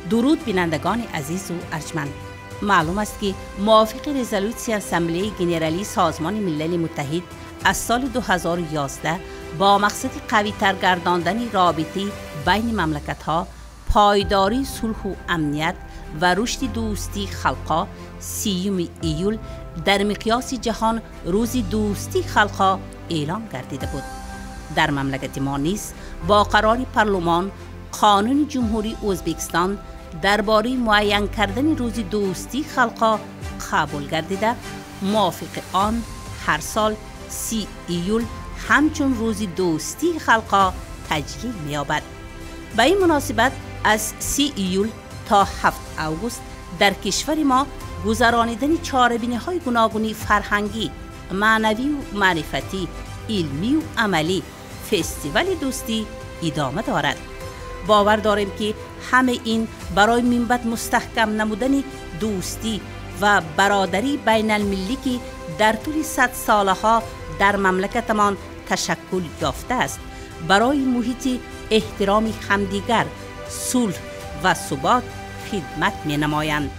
Дуруд, бинандагони азизу арҷманд. Маълум аст, ки мувофиқи резолютсияи Ассамблеи Генералии Созмони Милали Муттаҳид аз соли 2011 бо мақсади қавитар гардондани робитаи байни мамлакатҳо, пойдории сулҳу амният ва рушди дӯстии халқҳо, 30 июл дар миқёси ҷаҳон рӯзи дӯстии халқҳо эълон гардида буд. Дар мамлакати мо низ бо қарори парлумон Қонуни Ҷумҳурии Ӯзбекистон дар бораи муайян кардани рӯзи дӯстии халқҳо қабул гардида, мувофиқи он ҳар сол 30 июл ҳамчун рӯзи дӯстии халқҳо таҷлил меёбад. Ба ин муносибат аз 30 июл то 7 август дар кишвари мо гузаронидани чорабиниҳои гуногуни фарҳангӣ, маънавию маърифатӣ, илмию амалӣ, фестивали дӯстӣ идома дорад. Бовар дорем, ки ҳамаи ин барои минбаъд мустаҳкам намудани дӯстӣ ва бародарии байналмиллӣ, ки дар тӯли садсолаҳо дар мамлакатамон ташаккул ёфтааст, барои муҳити эҳтироми ҳамдигар, сулҳ ва субот хидмат менамоянд.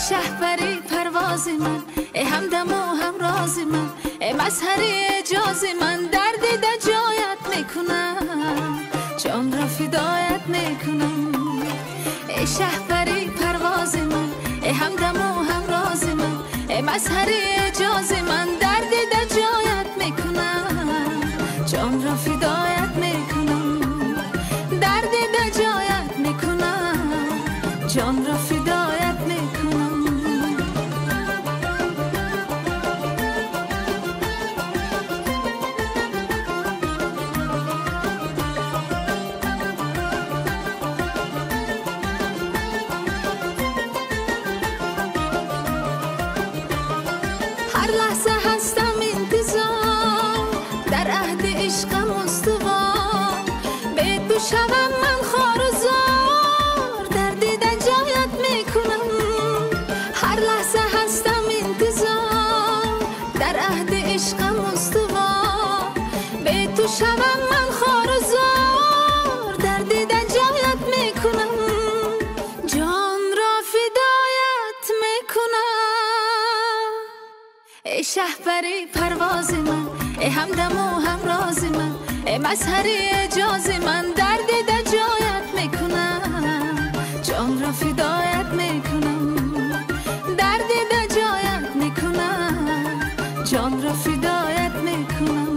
شهپری پرواز من، ای همدم و همراز من، ای مظهر اعجاز من، در دیده جایت میکنم، جان را فدایت میکنم. ای شهپری پرواز من، ای همدم و همراز من، ای مظهر اعجاز من، در دیده جایت میکنم، جان را فدایت میکنم. در دیده جایت میکنم، جان را فدایت میکنم. هر لحظه هستم انتظار، در عهد عشقم استوار، به تو شوم من خوار و زار، در دیده جایت میکنم. هر لحظه هستم انتظار، در عهد عشقم استوار، به تو شوم من خوار و زار، در دیده جایت میکنم، جان را فدایت میکنم. ای شهپری پرواز من، ای همدم و همراز من، ای مظهر اعجاز من، در دیده جایت میکنم، جان را فدایت میکنم. در دیده جایت میکنم، جان را فدایت میکنم.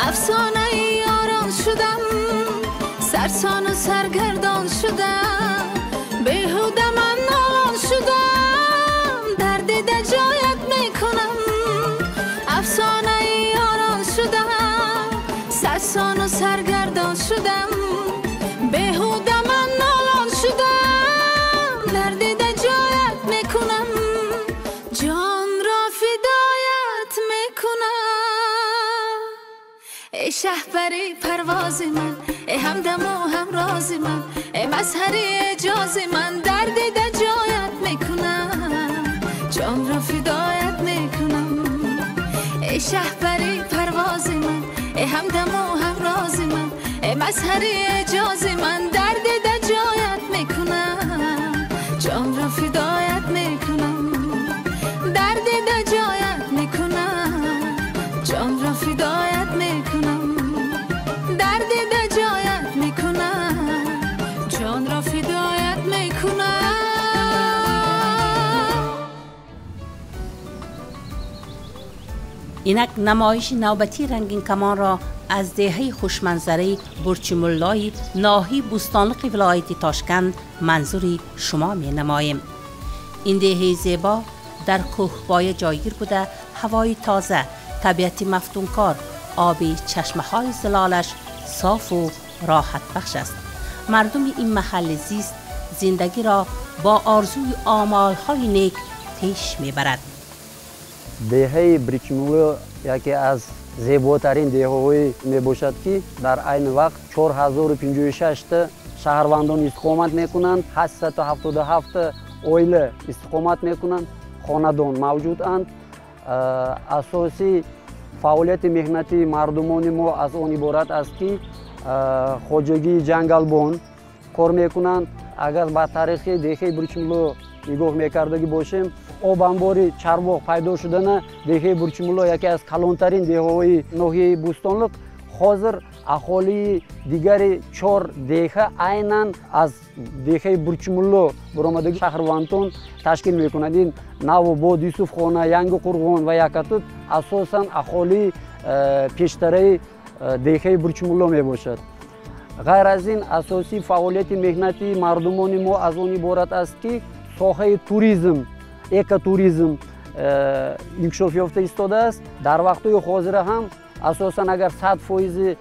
افسانه یاران شدم، سرسان و سرگردان شدم، بیهوده من نالان شدم، در دیده جایت میکنم. افسانه یاران شدم، سرسان و سرگردان شدم، بیهوده من نالان شدم، در دیده جایت میکنم، جان را فدایت میکنم. ای شهپری پرواز من، ای همدم و همراز من، ای مظهر اعجاز من، در دیده جایت میکنم، جان را فدایت میکنم. ای شهپری پرواز من، ای همدم و همراز من، ای مظهر اعجاز من، در دیده جایت میکنم، جان را فدایت میکنم. در دیده جایت میکنم، جان را فدایت میکنم. در دیده جایت میکنم، جان را فدایت میکنم. اینک نمایش نوبتی رنگین کمان را از دهه خوشمنظره برچمولای ناحیه بوستانلق ولایت تاشکند منظور شما می نماییم. این دهه زیبا дар кӯҳпоя ҷойгир буда, ҳавои тоза, табиати мафтункор, оби чашмаҳои зилолаш софу роҳатбахш аст. Мардуми ин маҳалли зист зиндагиро бо орзуи омолҳои нек пеш мебарад. Деҳаи Бурчмулло яке аз зеботарин деҳаҳое мебошад, ки дар айни вақт 4056 шаҳрвандон истиқомат мекунанд, 877 оила истиқомат мекунанд, хонадон мавҷуданд. Асосии фаъолияти меҳнатии мардумони мо аз он иборат аст, ки хоҷагии ҷангалбон кор мекунанд. Агар ба таърихи деҳаи Бурчмулло нигоҳ мекардагӣ бошем, обанбори Чарбоғ пайдо шудана деҳаи Бурчмулло яке аз калонтарин деҳаҳои ноҳияи Бӯстонлиқ. Ҳозир аҳолии дигари 4 деҳа айнан аз деҳаи Бурчмулло баромадаги шаҳрвандон ташкил мекунад. Ин Навобод, Юсуфхона, Янгиқурғон ва Якатут асосан аҳолии пештараи деҳаи Бурчмулло мебошад. Ғайр аз ин, асосии фаъолияти меҳнатии мардумони мо аз он иборат аст, ки соҳаи туризм, экотуризм инкишоф ёфта истодааст. Дар вақтҳои ҳозира ҳам асосан агар 100%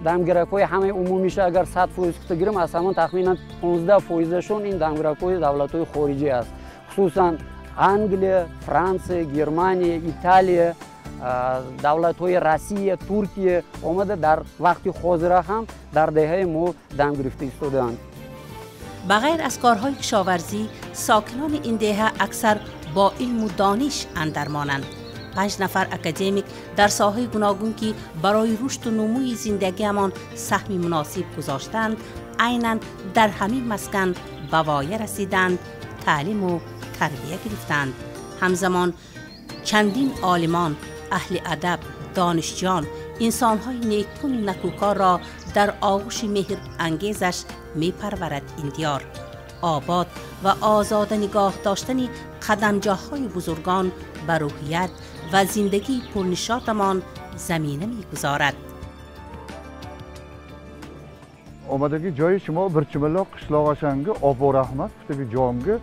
дамгиракҳои ҳамаи умумиша агар 100% гуфта гирем, аз ҳамон тахминан 15%-шон ин дамгиракҳои давлатҳои хориҷӣ аст, хусусан Англия, Франсия, Германия, Италия, давлатҳои Россия, Туркия омада дар вақти ҳозира ҳам дар деҳаи мо дам гирифта истодаанд. Ба ғайр аз корҳои кишоварзӣ, сокинони ин деҳа аксар бо илму дониш андармонанд. 5 нафар академик дар соҳаи гуногун, ки барои рушду нумӯи зиндагиамон саҳми муносиб гузоштанд, айнан дар ҳамин маскан ба воя расиданд, таълиму тарбия гирифтанд. Ҳамзамон чандин олимон, аҳли адаб, донишҷӯён, инсонҳои неккуну накӯкорро дар оғӯши меҳрангезаш мепарварад ин диёр. Обод ва озода нигоҳ доштани қадамҷоҳҳои бузургон ба рӯҳият ва зиндагии пурнишотамон замина мегузорад. Омадаги ҷои шумо Бурчмулло қишлоғашанги Обо раҳмат гуфтаги ҷонги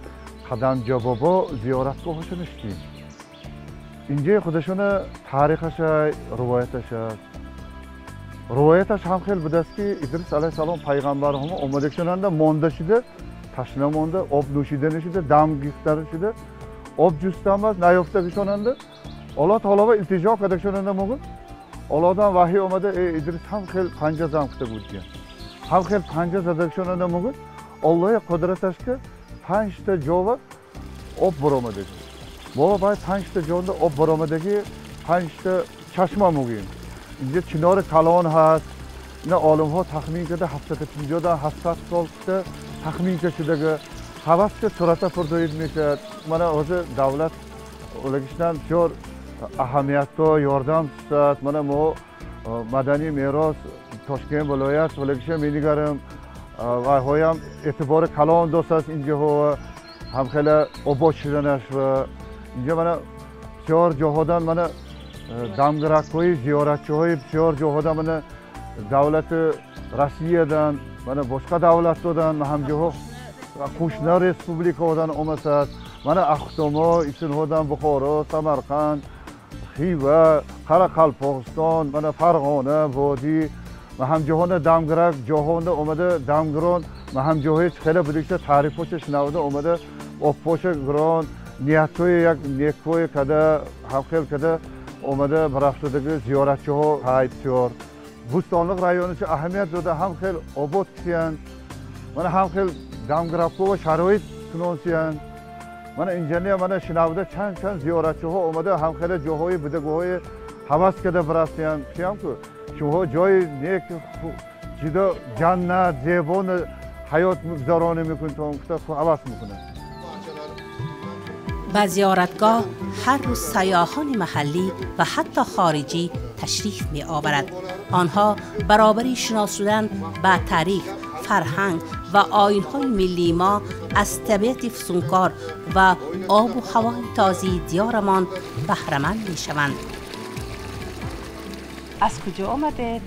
Қадамҷо бобо зиёратгоҳаша ништем. Инҷои худашона таърихаша, ривояташа. Ривояташ ҳам хел будааст, ки Идрис алайҳиссалом пайғамбар ҳама омадагшонанда монда шуда, ташна монда, об нӯшида нашуда, дам гирифта нашуда, об ҷустан бас наёфтагишонанда Аллоҳ таоло илтиҷо кардагшонанда мугун Аллоҳдан ваҳй омада, эй Идрис, ҳам хел панҷа зам гуфта будган. Ҳам хел панҷа задагшонанда мугун Аллоҳи қудраташка 5та ҷова об баромадаги. Бобо баъд 5та ҷонда об баромадаги, 5та чашма мугин. Инҷа чинори калон ҳаст. Ина олимҳо тахмин карда 750 700 сол тахмин шудаги. Ҳавас ки сурата пурдоид мешавад. Мана ҳозир давлат улагишдан бисёр аҳамиятдор ёрдам тусад. Мана мо маданӣ мерос Тошкент вилоят улагиша менигарем. Вайҳоям эътибори калон достааст инҷаҳо ҳам хеле обод шуданаш ва инҷа мана бисёр ҷоҳодан мана дамгиракҳои зиёратчиҳои бисёр ҷоҳодан мана давлати Россиядан, мана бошқа давлатҳодан ҳамҷоҳо қӯшна республикаҳодан омасад. Мана Ахтомо, Исинҳодан Бухоро, Самарқанд, Хива, Қарақалпоғистон, мана Фарғона, водӣ ҳамҷоҳона дамгирак ҷоҳонда омада дамгирон ҳамҷоҳои хеле будагиша таърифҳоша шунавда омада обпоша гирон ниятҳои як некҳое када ҳамхел када омада барафтадаги зиёратчиҳо ҳай бисёр. Бӯстонлиқ райониша аҳамият дода ҳам хел обод кисиянд, мана ҳам хел дамгиракҳо ва шароит кунонсиянд. Мана инҷания мана шинавда чанд чанд зиёратчиҳо омада ҳам хеле ҷоҳои будагиҳои ҳавас када бирафтиянд. Киямку шумоҳо ҷои нек ҷудо ҷаннат зебо ҳаёт гузаронӣ мекунед, гуфта ҳавас мекунад. Ба зиёратгоҳ ҳар рӯз сайёҳони маҳаллӣ ва ҳатто хориҷӣ ташриф меоварад. Онҳо баробари шинос шудан ба таърих, фарҳанг ва оинҳои миллии мо аз табиати фусункор ва обу ҳавои тозаи диёрамон баҳраманд мешаванд. Аз куҷо омадед?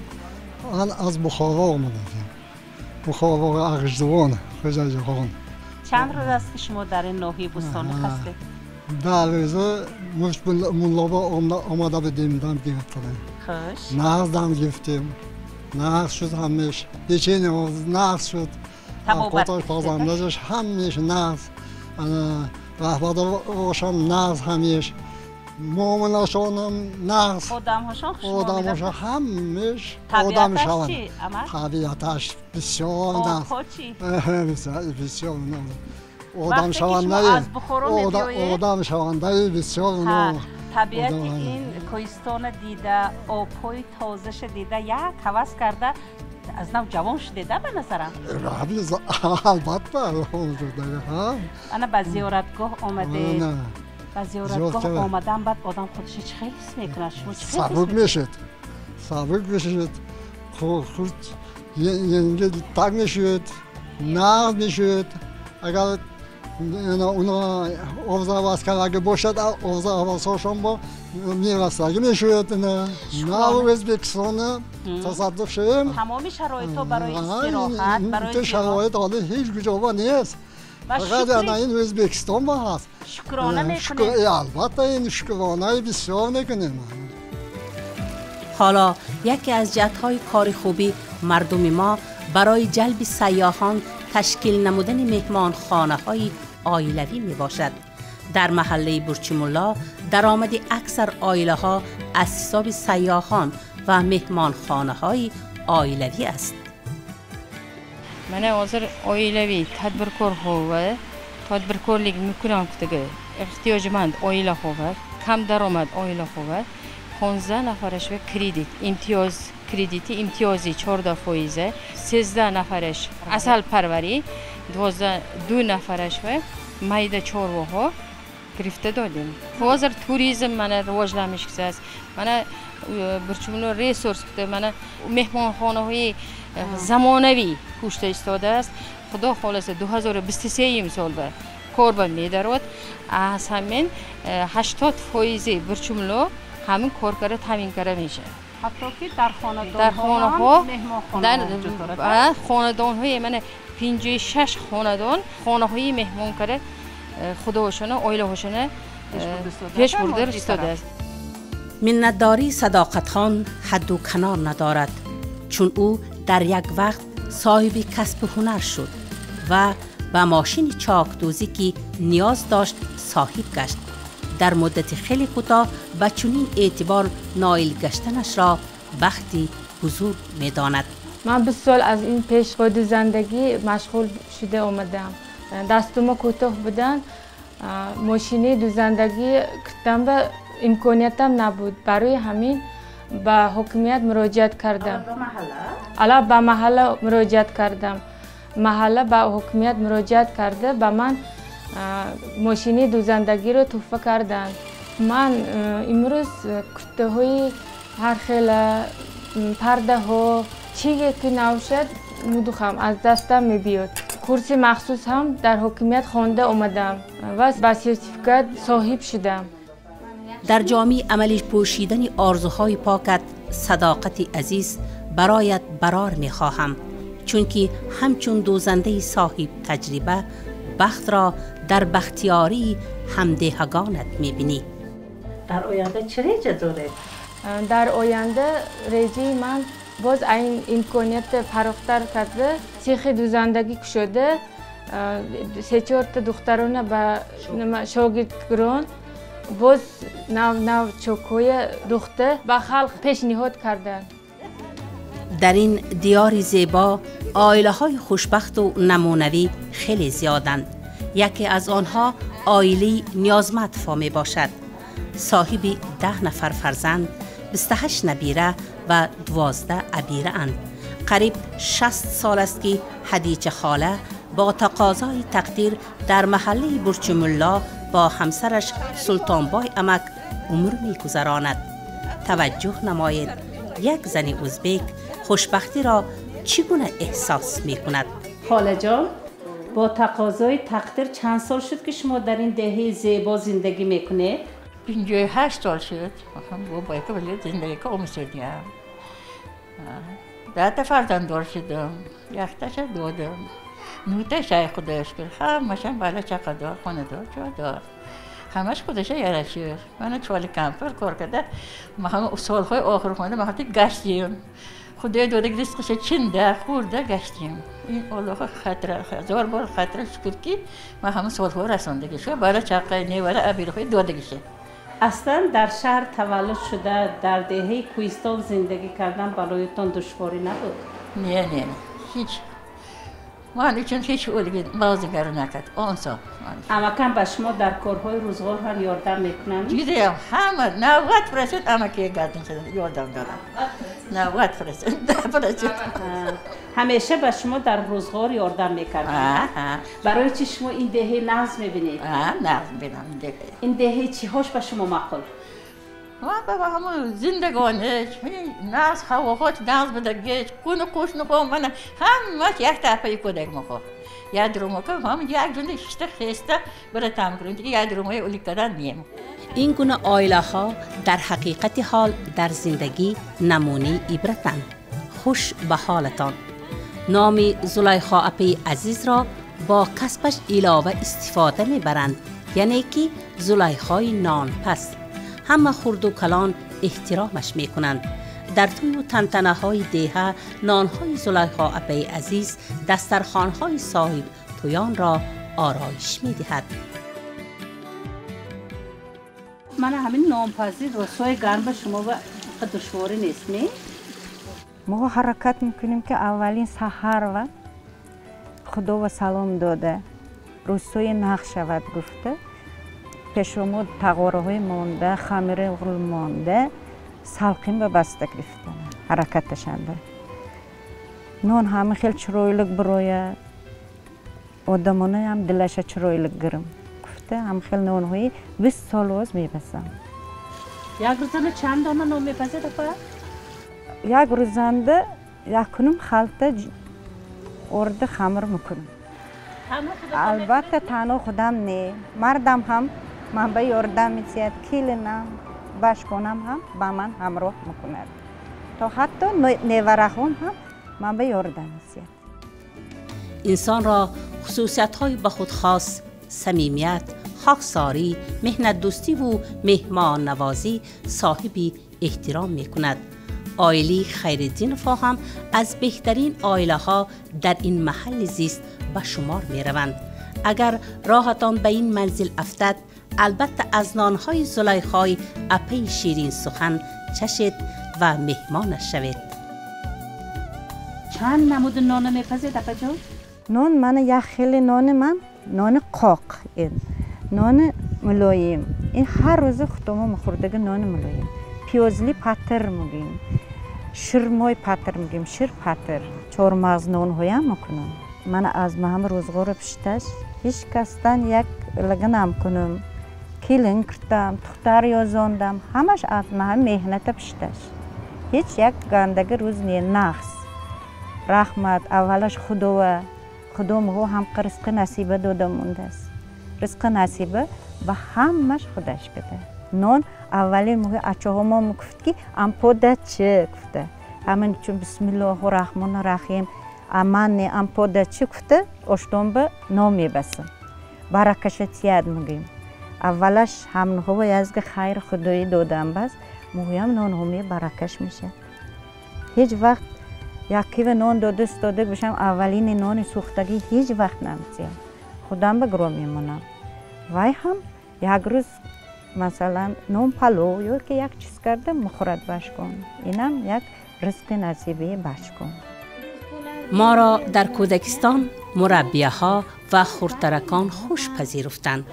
Ман аз Бухоро омадам. Бухоро Ағждувон, Хоҷаҷахон. Чанд рӯз аст, ки шумо дар ин ноҳияи Бӯстонлиқ ҳастед? 10 рӯза Муллоба омада будем, дам гирифтем. Хуш. Нағз дам гирифтем. Нағз шуд ҳамеш. Печенье нағз шуд. Табобат. Пазандашаш ҳамеш нағз. Ана раҳбарошам нағз ҳамеш. Муомилашонам нағз. Одамҳошон хушмуомила. Одамҳошон ҳамеш одам Табиаташ шаванд. чӣ, амак? Табиаташ бисёр нағз. Обҳо чӣ? Бисёр нағз. Вақте ки шумо Одамшавандаи аз Бухоро мебиёед, одамшавандаи бисёр табиати одам- ин кӯҳистона дида, обҳои тозаша дида, як ҳавас карда, аз нав ҷавон шудеда, ба назарам. Албатта. Ана ба зиёратгоҳ омадед. Ба зиёратгоҳ Зиёд омадан баъд одам худашо чӣ хел ҳис мекунад? Шумо чӣ хел ҳис Сабук мекунед? мешуд, сабук мешуд, худ йенгилтар мешуд, нағз мешуд. Агар уно обзаваскараги бошад, обзавасошон бо мерасаги мешуд. Нав Ӯзбекистона тасаддуқ шавем. Тамоми шароитҳо барои истироҳат, барои шароит ҳоли ҳеҷ куҷоба нест. Ва Фақат шукри ана ин Ӯзбекистон ба ҳаст. Шукрона мекунед. Албатта, ин шукронаи бисёр мекунем. Ҳоло яке аз ҷиҳатҳои кори хуби мардуми мо барои ҷалби сайёҳон ташкил намудани меҳмонхонаҳои оилавӣ мебошад. Дар маҳаллаи Бурчимулло даромади аксар оилаҳо аз ҳисоби сайёҳон ва меҳмонхонаҳои оилавӣ аст. Mana hozir oilaviy tadbirkorxo va tadbirkorlik mumkinligiga ehtiyojmand oilaxo va kam daromad oilaxo va 15 nafarash va kredit imtiyoz krediti imtiyoziy 14%, 13 nafarash asalparvarӣ, 12 nafarash va mayda chorvaho гирифта додем. Hozir turizm mana rivojlanish mana Burchumlo resurs mana mehmonxonaviy zamonaviy кушта истодааст. Худо хоҳласа, 2023 солба кор ба медарод. Аз ҳамин 80 фоизи Бурчумло ҳамин кор кара таъмин кара мешавад. Ҳатто ки дар Дар хонаҳо меҳмонхонаҳо вуҷуд дорад. Хонадонҳои мана 56 хонадон хонаҳои меҳмон кара худошона оилаҳошона пеш бурда истодааст. Миннатдории Садоқатхон ҳадду канор надорад, чун ӯ дар як вақт соҳиби касбу ҳунар шуд ва ба мошини чокдӯзӣ, ки ниёз дошт, соҳиб гашт. Дар муддати хеле кӯтоҳ ба чунин эътибор ноил гаштанашро бахти бузург медонад. Ман 20 сол аз ин пеш бо дӯзандагӣ машғул шуда омадам. Дастума кӯтоҳ буданд, мошини дӯзандагӣ киттам ба имкониятам набуд. Барои ҳамин ба ҳокимият муроҷиат кардам, ала ба маҳалла муроҷиат кардам. Маҳалла ба ҳокимият муроҷиат карда, ба ман мошини дӯзандагиро тӯҳфа карданд. Ман имрӯз куртаҳои ҳархела, пардаҳо, чизе ки набошад, мудухам, аз дастам мебиёд. Курси махсус ҳам дар ҳокимият хонда омадам ва ба сертификат соҳиб шудам. Дар ҷомаи амалӣ пӯшидани орзуҳои покат, Садоқати азиз, бароят барор мехоҳам, чунки ҳамчун дӯзандаи соҳиб таҷриба бахтро дар бахтиёрии ҳамдеҳагонат мебинӣ. Дар оянда чӣ реҷа доред? Дар оянда реҷаи ман боз айн имконият фарохтар карда, сехи дӯзандагӣ кушода, се-чорта духтарона ба шогирдгирон, боз нав нав чокҳоя духта ба халқ пешниҳод карданд. Дар ин диёри зебо оилаҳои хушбахту намунавӣ хеле зиёданд. Яке аз онҳо оилаи Ниёзматова мебошад. Соҳиби 10 нафар фарзанд, 28 набира ва 12 абираанд. Қариб 60 сол аст, ки Ҳадича хола бо тақозои тақдир дар маҳаллаи Бурчумулло бо ҳамсараш Султонбой амак умр мегузаронад. Таваҷҷӯҳ намоед, як зани узбек хушбахтиро чӣ гуна эҳсос мекунад. Холаҷон, бо тақозои тақдир чанд сол шуд, ки шумо дар ин деҳаи зебо зиндагӣ мекунед? 58 сол шуд. Бо ки зиндагӣ омисудям. 10 та фарзанддор шудам, якташа додам. Нӯта шай, худоя шукр, ҳамашам бала чақадор, хонадор, ҷойдор. Ҳамаш худаша ярашир. Мана чоли кампир кор карда, ма ҳама солҳои охир хонда ма ҳатто гаштем. Худои додаг ризқиша чинда, хӯрда гаштем. Ин Аллоҳ хатра, ҳазор бор хатра шукр ки ма ҳама солҳо расондагиша, бара чаққа невара абирҳои додагиша. Аслан дар шаҳр таваллуд шуда, дар деҳаи кӯҳистон зиндагӣ кардан бароятон душворӣ набуд? Не, не, ҳеҷ. Ман учун ҳеҷ o'ligi бозигарӣ накард, осон. Амакам ба шумо дар корҳои рӯзғор ҳам ёрдам мекунанд? Judayam, ҳама 90% амакия гардан ёрдам дорам. 90%, 10%. Ҳамеша ба шумо дар рӯзғор ёрдам мекарданд? Барои чӣ шумо ин деҳаи нағз мебинед? Нағз мебинам ин деҳаи. Ин деҳаи чиҳош ба шумо маъқул? Ба ҳамон зиндагониш, нағз ҳавоҳош нағз будагиш, куну қӯшнухо мана ҳамаш якта апаи кӯдак мохо. Як друмока ҳам як ҷунда шишта хеста бира там кунем, дига як друмои улик кардан нем. Ин гуна оилаҳо дар ҳақиқати ҳол дар зиндагӣ намунаи ибратанд. Хуш ба ҳолатон. Номи Зулайхо апаи азизро бо касбаш илова истифода мебаранд, яъне ки Зулайхои нонпаз. Ҳама хурду калон эҳтиромаш мекунанд. Дар тӯю тантанаҳои деҳа нонҳои Зулайхо апаи азиз дастархонҳои соҳиб тӯёнро ороиш медиҳад. Мана ҳамин нонпазӣ рӯзҳои гарм ба шумо душворӣ нест, не? Мо ҳаракат мекунем ки аввалин саҳар ва худо салом дода, рӯзҳои нағз шавад гуфта, пешомо тағораҳои монда, хамири ғул монда, салқин ба баста гирифтана, ҳаракаташанда. Нон ҳама хел чиройлик бирояд, одамонаам дилаша чиройлик гирим гуфта, ҳама хел нонҳои 20 сол боз мебасам. Як рӯзана чанд дона нон мепазед, апа? Як рӯзанда якуним халта орди хамир мекунам. Албатта танҳо худам не, мардам ҳам ман ба ёрдам медиҳад, келинам, башконам ҳам ба ман ҳамроҳ мекунад. То ҳатто невараҳом ҳам ман ба ёрдам медиҳад. Инсонро хусусиятҳои ба худ хос, самимият, хоксорӣ, меҳнатдӯстиву меҳмоннавозӣ соҳиби эҳтиром мекунад. Оилаи Хайриддиновҳо ҳам аз беҳтарин оилаҳо дар ин маҳалли зист ба шумор мераванд. Агар роҳатон ба ин манзил афтад, албатта аз нонҳои Зулайхои апаи ширин сухан чашед ва меҳмонаш шавед. Чанд намуди нона мепазед, апаҷон? Нон мана як хели нони ман нони қоқ, ин нони мулоим. Ин ҳар рӯзи худомо мехӯрдаги нони мулоим. Пиёзли патир мегӯем, ширмой патир мегӯем, шир патир. Чормағз нонҳоям мекунам. Ман аз маҳам рӯзғори пишташ ҳеҷ касдан як лаганам кунам. Келин киртам, тухтар ёзондам, ҳамаш аз маҳам меҳната пишташ. Ҳеҷ як гандаги рӯз не, нағз. Раҳмат, аввалаш Худова. Худо муҳо ҳамқа ризқи насиба дода мондааст. Ризқи насиба ба ҳамаш худаш када. Нон аввалин муҳи ачоҳомо мегуфт ки ампода чӣ гуфта. Ҳамин чун бисмиллоҳу раҳмону раҳим аман не ампода чӣ гуфта, оштонба нон мебасам. Баракаша тияд мегӯем. Аввалаш ҳамнҳо язги хайр худоӣ додам бас, муҳиям нонҳо баракаш мешавад. Ҳеҷ вақт яккива нон додист дода бошам, аввалини нони сӯхтагӣ ҳеҷ вақт намтиям. Худам ба гиро мемонам. Вай ҳам як рӯз масалан нон палов ё ки як чиз карда мехӯрад башкон. Инам як ризқи насибии башкон. Моро дар кӯдакистон мураббияҳо ва хурдтаракон хуш пазируфтанд.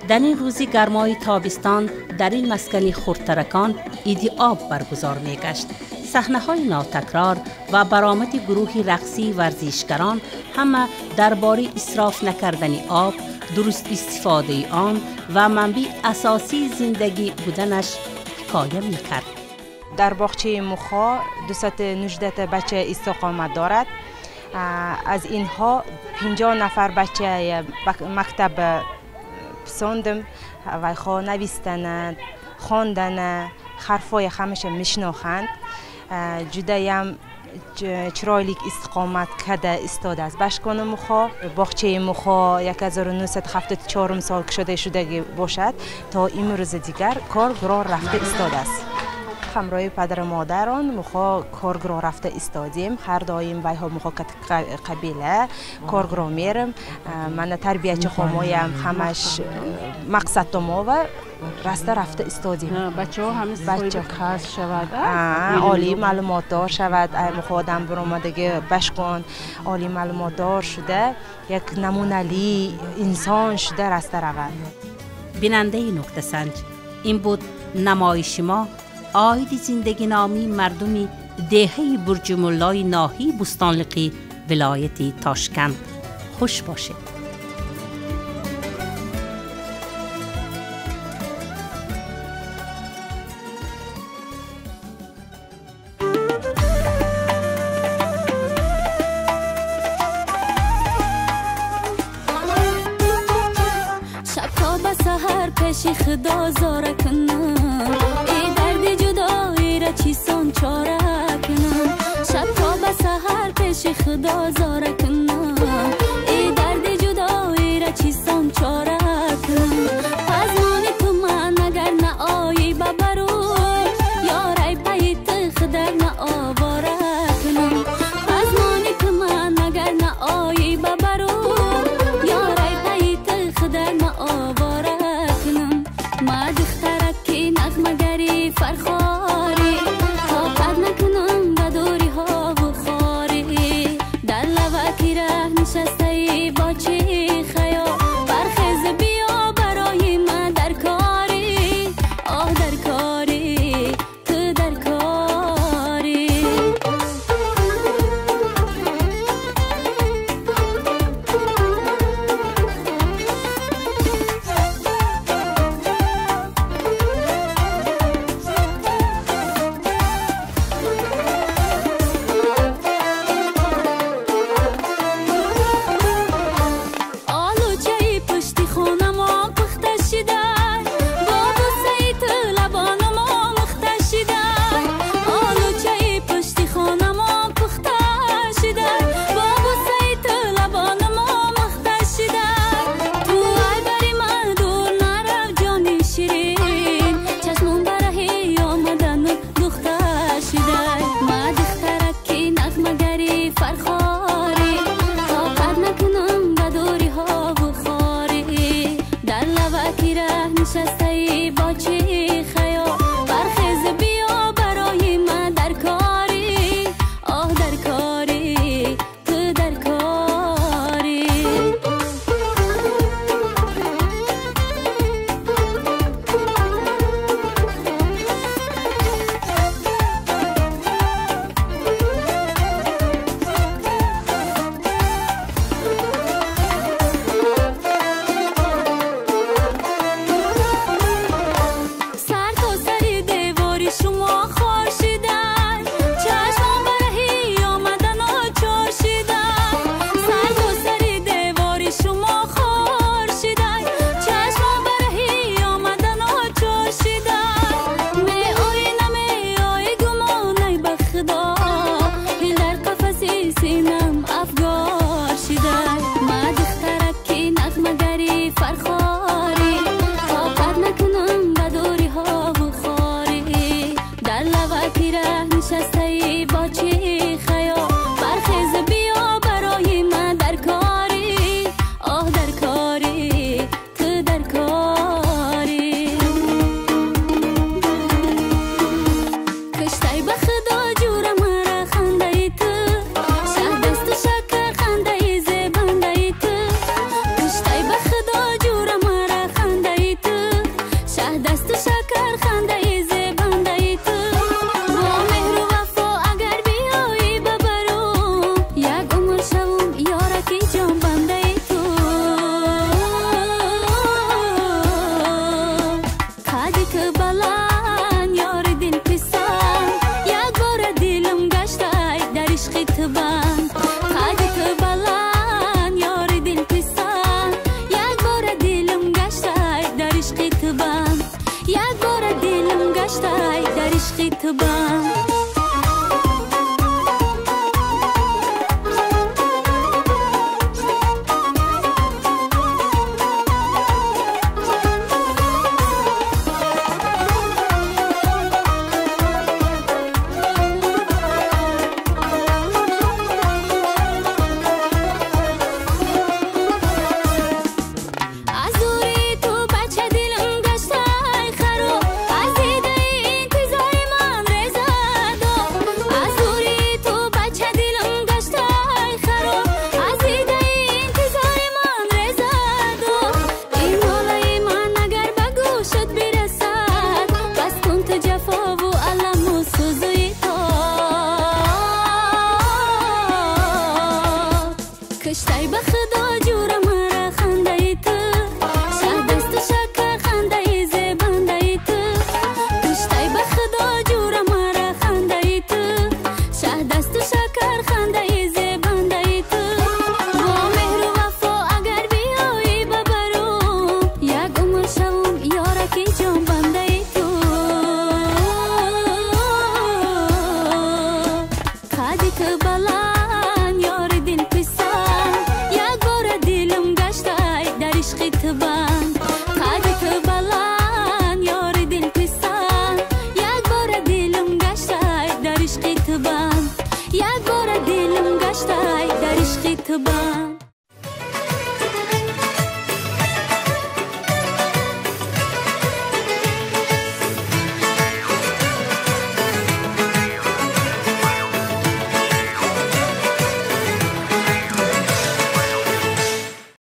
Дар ин рӯзи гармои тобистон дар ин маскани хурдтаракон иди об баргузор мегашт. Саҳнаҳои нотакрор ва баромади гурӯҳи рақсии варзишгарон ҳама дар бораи исроф накардани об, дуруст истифодаи он ва манбаи асосии зиндагӣ буданаш ҳикоя мекард. Дар боғчаи Мухо 219 бача истиқомат дорад. Аз инҳо 50 нафар бача мактаб писондам ва навистананд, хондананд, ҳарфҳои ҳамаша мешиноханд. Ҷудаям Chiroyli istiqomat kada istodааст. Башкони мухо, боғчаи мухо 1974 сол кушода шудагӣ бошад, то имрӯзи дигар кор гуроҳ рафта истодааст. Ҳамроҳи падару модарон мухо коргуроҳ рафта истодем. Ҳар доим вайҳо мухо қабила коргуроҳ мерем. Мана тарбиячи хомоям ҳамаш мақсадтомова раста рафта истодем. Бачаҳо ҳамин соҳиби касб шавад, олии маълумотдор шавад. Мухо одам баромадаги башкон олии маълумотдор шуда, як намунали инсон шуда раста равад. Бинандаи нуктасанҷ, ин буд намоиши мо оиди зиндагиномии мардуми деҳаи Бурҷумуллои ноҳияи Бӯстонлиқи вилояти Тошканд. Хуш бошед. Шаб то ба саҳар пеши Худо зора кунам, эй дарди ҷудоиро чисон чора кунам. Шаб то ба саҳар пеши Худо зора кунам, эй дарди ҷудоиро чисон чора кунам. Пазмони ту ман агар наоӣ ба бару, ёрай пайи ту худак наовора кунам. Пазмони ту ман агар наоӣ ба бару, ёрай пайи ту худак наовора кунам. Ма духтараки нағмагари фархорӣ, тоқат накунам ба дуриҳову хорӣ. Дар лаваки раҳ нишастаи бо чӣ хаёл, бархез биё барои ман дар корӣ. Оҳ, дар корӣ, ту дар корӣ. Олучаи пушти хонамо пухта шида, бо бусаи ту лабонамо мухта шида. Олучаи пушти хонамо пухта шида, бо бусаи ту лабонамо мухта шида. Ту ай бари ман дур нарав, ҷони ширин, чашмон ба раҳи омадану духта шида. Ма духтараки нағмагари фархорӣ, тоқат накунам ба дуриҳову хорӣ. Дар лаваки раҳ нишастаи бо чӣ хаёл, бархез биё барои ман дар корӣ. Оҳ, дар корӣ, ту дар корӣ. Сар то сари девори шумо хор шидан, чашмон ба раҳи омадану чор шидан. Сар то сари девори шумо хор шидан, чашмон ба раҳи омадану чор шидан. Меоӣ намеоӣ гумонай ба Худо, дил дар қафаси синам афгор шидан. Ма духтараки нағмагари фархорӣ, тоқат накунам ба дуриҳову хорӣ. Дар лаваки раҳ нишастаи бо чӣ хаёл, бархез биё барои ман дар корӣ. Оҳ, дар корӣ, ту дар корӣ. Куштай ба Худо ҷура мара хандаи ту, шаҳдасту шакар хандаи зебандаи ту. Куштай ба Худо ҷура мара хандаи ту, шаҳдасту шакар хандаи зебандаи ту. Бо меҳру вафо агар биёӣ ба бару, як умр шавум ёраки ҷонбандаи ту. Қади ту баланд, ёри дилписанд, як бора дилам гаштай дар ишқи ту банд. Қади ту баланд, ёри дилписанд, як бора дилам гаштай дар ишқи ту банд. Як бора дилам гаштай дар ишқи ту банд. банд. Қади ту баланд, ёри дилписанд, як бора дилам гаштай дар ишқи ту банд, як бора дилам гаштай дар ишқи ту банд.